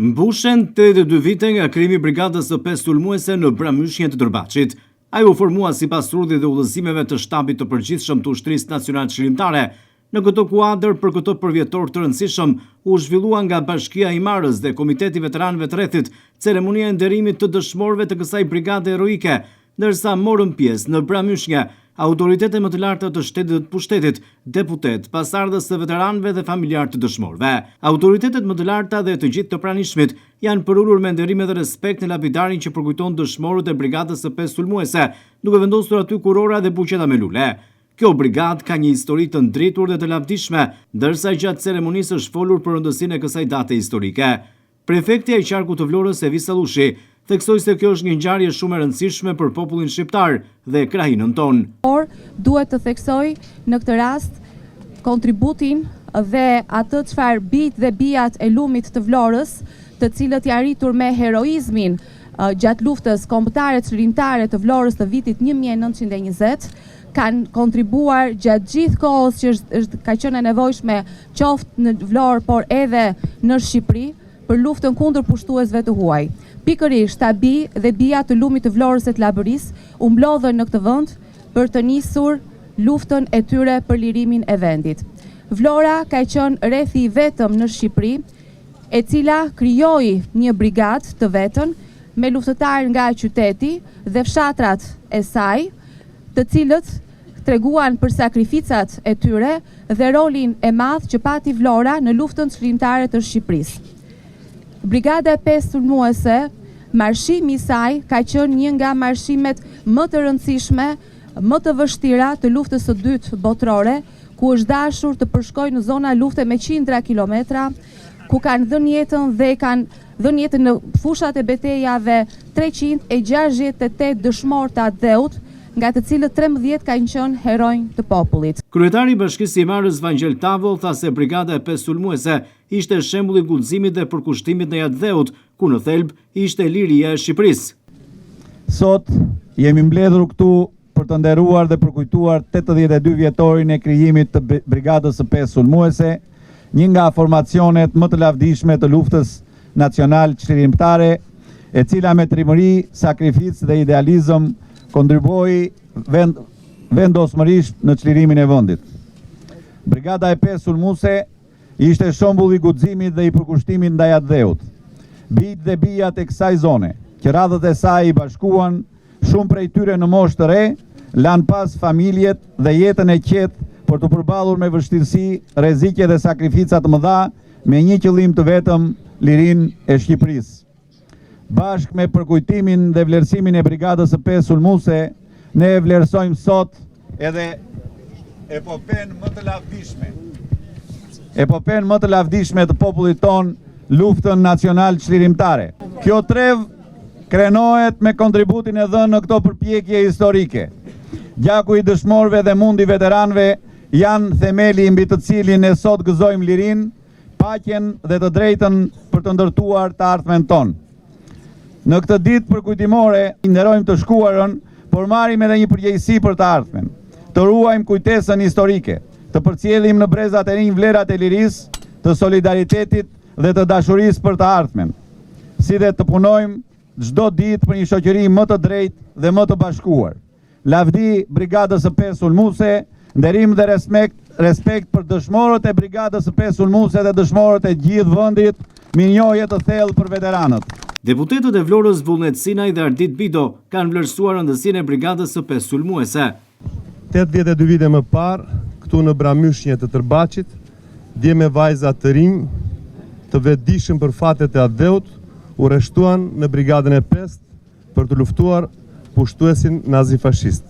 Mbushen 82 vite nga krijimi i Brigadës së Pestë Sulmuese në Bramyshnje të Tërbaçit. Ajo u formua sipas urdhrit dhe udhëzimeve të Shtabit të Përgjithshëm të Ushtrisë Nacional Çlirimtare. Në këtë kuadër, për këtë përvjetor të rëndësishëm, u zhvillua nga Bashkia e Himarës dhe Komiteti i Veteranëve të Rrethit ceremonia e nderimit të dëshmorëve të kësaj brigade heroike, ndërsa morën pjesë në Bramyshnje autoritete më të larta të shtetit dhe të pushtetit, deputetë, pasardhës të veteranëve dhe familjarë të dëshmorëve. Autoritetet më të larta dhe të gjithë të pranishmit janë përulur me nderim dhe respekt në lapidarin që përkujton dëshmorët e Brigadës së Pestë Sulmuese, duke vendosur aty kurora dhe buqeta me lule. Kjo brigadë ka një histori të ndritur dhe të lavdishme, ndërsa gjatë ceremonisë është folur për rëndësinë e kësaj date historike. Prefektja e Qarkut të Vlorës, Evis Allushi, theksoi se kjo është një ngjarje shumë e rëndësishme për popullin shqiptar dhe krahinën tonë. Por, duhet të theksoj në këtë rast kontributin dhe atë çfarë bijtë dhe bijat e lumit të Vlorës, të cilët janë rritur me heroizmin gjatë luftës kombëtare çlirimtare të Vlorës të vitit 1920, kanë kontribuar gjatë gjithë kohës që është ka qenë e nevojshme qoftë në Vlorë, por edhe në Shqipëri, për luftën kundër pushtuesve të huaj. Pikërisht, këta bij dhe bija të lumit të Vlorës e të Labërisë u mblodhën në këtë vend për të nisur luftën e tyre për lirimin e vendit. Vlora ka qenë rrethi i vetëm në Shqipëri, e cila krijoi një brigadë të vetën me luftëtarë nga qyteti dhe fshatrat e saj, të cilët treguan për sakrificat e tyre dhe rolin e madh që pati Vlora në luftën çlirimtare të Shqipërisë. Brigada e Pestë Sulmuese, marshimi i saj ka qenë një nga marshimet më të rëndësishme, më të vështira të luftës së dytë botërore, ku është dashur të përshkojë në zona lufte me qindra kilometra, ku kanë dhënë jetën dhe kanë dhënë jetën në fushat e betejave 368 dëshmorë të atdheut, nga të cilët 13 kanë qenë heronj të popullit. Kryetari i Bashkisë së Himarës Vangjel Tavo tha se Brigada e Pestë Sulmuese ishte shembull i guximit dhe përkushtimit ndaj atdheut, ku në thelb ishte liria e Shqipërisë. Sot jemi mbledhur këtu për të nderuar dhe përkujtuar 82 vjetorin e krijimit të Brigadës së Pestë Sulmuese, një nga formacionet më të lavdishme të luftës nacional çlirimtare, e cila me trimëri, sakrificë dhe idealizëm kontribuoi vend, vendosmërisht në çlirimin e vendit. Brigada e Pestë Sulmuese ishte shembull i guximit dhe i përkushtimit ndaj atdheut. Bijtë dhe bijat e kësaj zone, që radhët e saj i bashkuan shumë prej tyre në moshë të re, lanë pas familjet dhe jetën e qetë për të përballur me vështirësi, rreziqe dhe sakrifica të mëdha me një qëllim të vetëm, lirinë e Shqipërisë. Bashkë me përkujtimin dhe vlerësimin e Brigadës së Pestë Sulmuese, ne e vlerësojmë sot edhe epopenë më të lavdishme. Epopenë më të lavdishme të popullit tonë, luftën nacional çlirimtare. Kjo trevë krenohet me kontributin e dhënë në këto përpjekje historike. Gjaku i dëshmorëve dhe mundi i veteranëve janë themeli mbi të cilin ne sot gëzojmë lirinë, paqen dhe të drejtën për të ndërtuar të ardhmen tonë. Në këtë ditë përkujtimore nderojmë të shkuarën, por marrim edhe një përgjegjësi për të ardhmen. Të ruajmë kujtesën historike, të përcjellim në brezat e rinj vlerat e lirisë, të solidaritetit dhe të dashurisë për të ardhmen, si dhe të punojmë çdo ditë për një shoqëri më të drejtë dhe më të bashkuar. Lavdi Brigadës së Pestë Sulmuese, nderim dhe respekt, respekt për dëshmorët e Brigadës së Pestë Sulmuese dhe dëshmorët e gjithë vendit, mirënjohje të thellë për veteranët. Deputetët e Vlorës Vullnet Sinaj dhe Ardit Bido kanë vlerësuar rëndësinë e Brigadës së Pestë Sulmuese. 82 vite më parë, këtu në Bramyshnje të Tërbaçit, djem e vajza të rinj, të vetëdijshëm për fatet e atdheut, u rreshtuan në Brigadën e Pestë për të luftuar pushtuesin nazifashist,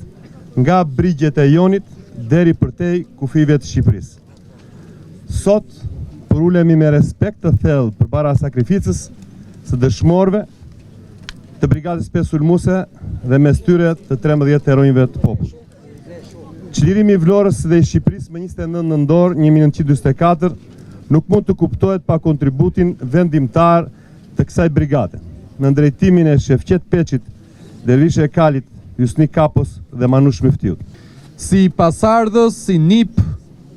nga brigjet e Jonit deri përtej kufijve të Shqipërisë. Sot përulemi me respekt të thellë përpara sakrificës së dëshmorëve të Brigadës Pestë Sulmuese dhe mes tyre të 13 heronjve të popullit. Çlirimi i Vlorës dhe i Shqipërisë më 29 nëntor 1944 nuk mund të kuptohet pa kontributin vendimtar të kësaj brigade, nën drejtimin e Shefqet Peçit, Dervishe Kalit, Hysni Kapos dhe Manush Myftiut. Si pasardhës, si nip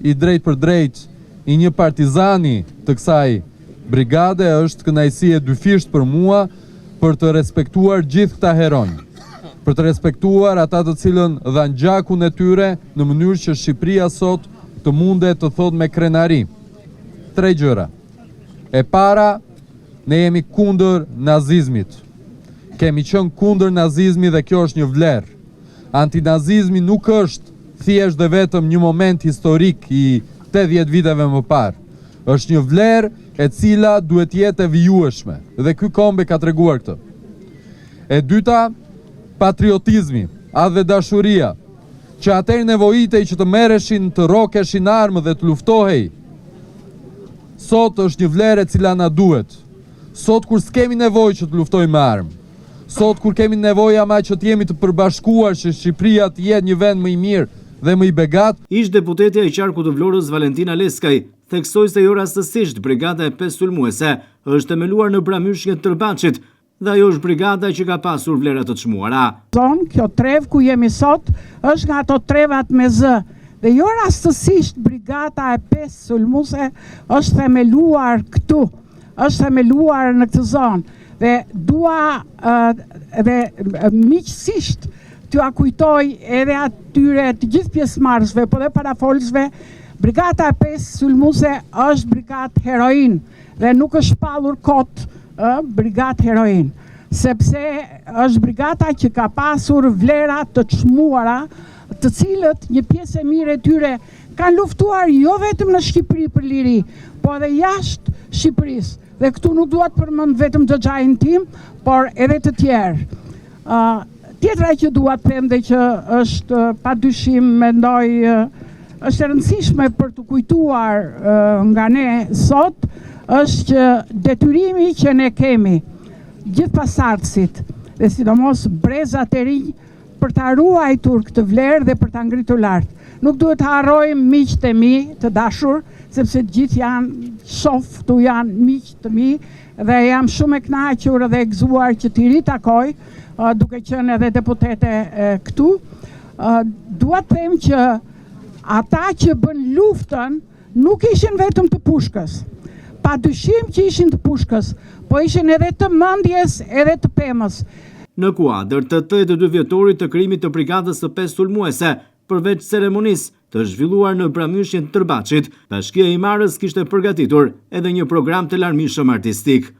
i drejtpërdrejtë i një partizani të kësaj. brigade është kënaqësi e dyfishtë për mua për të respektuar gjithë këta heronj, për të respektuar ata të cilën dhanë gjakun e tyre në mënyrë që Shqipëria sot të mundet të thotë me krenari tre gjëra. E para, ne jemi kundër nazizmit. Kemi qenë kundër nazizmit dhe kjo është një vlerë. Antinazizmi nuk është thjesht dhe vetëm një moment historik i 80 viteve më parë. Është një vlerë e cila duhet të jetë e vijueshme dhe ky komb e ka treguar këtë. E dyta, patriotizmi, atdhedashuria, që atëherë nevojitej që të merreshin, të rrokeshin armë dhe të luftohej. Sot është një vlerë e cila na duhet. Sot kur s'kemi nevojë që të luftojmë me armë. Sot kur kemi nevojë ama që të jemi të përbashkuar që Shqipëria të jetë një vend më i mirë dhe më i begatë. Ish-deputetja e qarkut të Vlorës Valentina Leskaj theksoi se jo rastësisht Brigada e 5 Sulmuese është themeluar në Bramyshnje të Tërbaçit dhe ajo është brigada që ka pasur vlera të çmuara. Zonë, kjo trevë ku jemi sot, është nga ato trevat me zë dhe jo rastësisht Brigada e 5 Sulmuese është themeluar këtu, është themeluar në këtë zonë dhe dua dhe miqësisht t'jua kujtoj edhe atyre të gjithë pjesëmarrësve, po dhe parafolësve, Brigada e 5 Sulmuese është brigadë heroinë dhe nuk është shpallur kot brigadë heroinë, sepse është brigata që ka pasur vlera të çmuara, të cilët një pjesë e mirë e tyre kanë luftuar jo vetëm në Shqipëri për liri, po edhe jashtë Shqipërisë. Dhe këtu nuk dua të përmend vetëm xhaxhain tim, por edhe të tjerë. Tjetra që dua të them dhe që është pa dyshim mendoj është e rëndësishme për të kujtuar nga ne sot, është që detyrimi që ne kemi gjithë pasardhësit dhe sidomos brezat e rinj për ta ruajtur këtë vlerë dhe për ta ngritur lart. Nuk duhet të harrojmë miqtë e mi të dashur, sepse të gjithë janë shoh këtu janë miq të mi dhe jam shumë e kënaqur dhe e gëzuar që t'i ritakoj, duke qenë edhe deputete këtu. Dua të them që ata që bënë luftën nuk ishin vetëm të pushkës. Pa dyshim që ishin të pushkës, po ishin edhe të mendjes, edhe të pemës. Në kuadër të 82 vjetorit të krijimit të Brigadës së 5 Sulmuese, përveç ceremonisë të zhvilluar në Bramyshnje të Tërbaçit, Bashkia e Himarës kishte përgatitur edhe një program të larmishëm artistik.